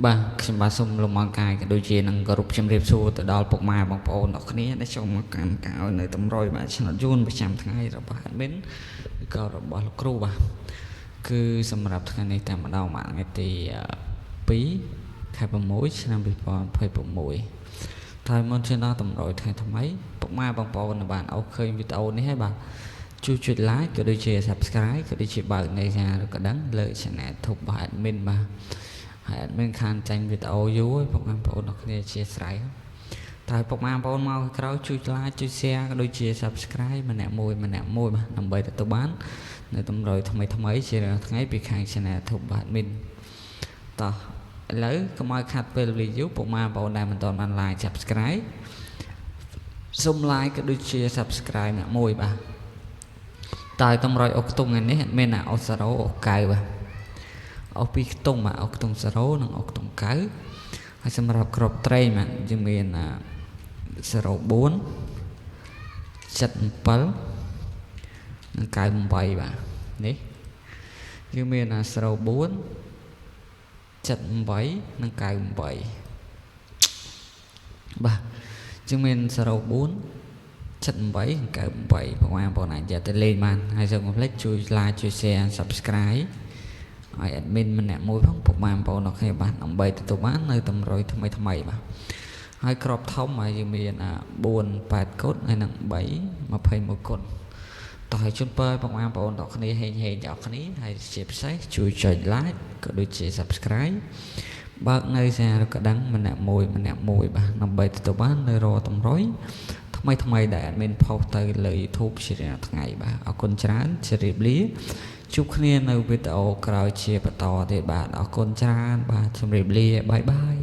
បាទខ្ញុំបាទសូមលំអរកាយក៏ដូចជានឹងគោរពជំរាបសួរទៅដល់ពុកម៉ែបងប្អូនទាំងគ្នាដែលចូលមកកាន់ការឲ្យនៅតម្រុយបាទឆ្នោតយួនប្រចាំថ្ងៃរបស់ admin ឬក៏របស់លោកគ្រូបាទគឺសម្រាប់ថ្ងៃនេះតែម្ដងបាទថ្ងៃទី2ខែ6ឆ្នាំ2026តែមុនជិះដល់តម្រុយថ្ងៃថ្មីពុកម៉ែបងប្អូនបានអូសឃើញវីដេអូនេះហើយបាទជួយចុច like ក៏ដូចជា subscribe ក៏ដូចជាបើកនៃសារឬក៏ដឹងលើ channel YouTube របស់ admin បាទហើយ admin ខានចាញ់វីដេអូយូរហើយពុកម៉ែបងប្អូនទាំងគ្នាអធិស្ឋានតែពុកម៉ែបងប្អូនមកក្រោយជួយ like ជួយ share ក៏ដូចជា subscribe ម្នាក់មួយម្នាក់មួយបាទដើម្បីទទួលបាននៅតម្រុយថ្មីថ្មីជារាល់ថ្ងៃពីខាង channel YouTube បាទ admin តោះឥឡូវកុំឲ្យខាត់ពេលវេលាយូរពុកម៉ែបងប្អូនដែលមិនទាន់បាន like subscribe សូម like ក៏ដូចជា subscribe អ្នកមួយបាទតើតម្រុយអុកខ្ទង់ថ្ងៃនេះមានអាអូ0អូ9បាទអុកពីរខ្ទង់បាទអុកខ្ទង់0និងអុកខ្ទង់9ហើយសម្រាប់ក្របត្រេងបាទយើងមាន04 77និង98បាទនេះយើងមាន04 78និង98បាទយើងមាន04 78 98បងប្អូនអាចយកទៅលេងបានហើយសូមកុំភ្លេចជួយ like ជួយ share subscribe ឲ្យ admin ម្នាក់មួយផងពុកម៉ែបងប្អូនអរគ្នាបាទដើម្បីទទួលបាននៅតម្រុយថ្មីថ្មីបាទហើយក្របធំហើយយើងមាន4 8កុដហើយនិង3 21កុដតោះឲ្យជូនពរពុកម៉ែបងប្អូនទាំងគ្នាហេងហេងទាំងគ្នាហើយជាពិសេសជួយចុច like ក៏ដូចជា subscribe បើកនៅសារកដឹងម្នាក់មួយម្នាក់មួយបាទដើម្បីទទួលបាននៅរាល់តម្រុយថ្មីថ្មីដែល admin post ទៅលើ YouTube ជារាល់ថ្ងៃបាទអរគុណច្រើនជម្រាបលាជួបគ្នានៅវីដេអូក្រោយជាបន្តទៀតបាទអរគុណច្រើនបាទជម្រាបលា bye bye.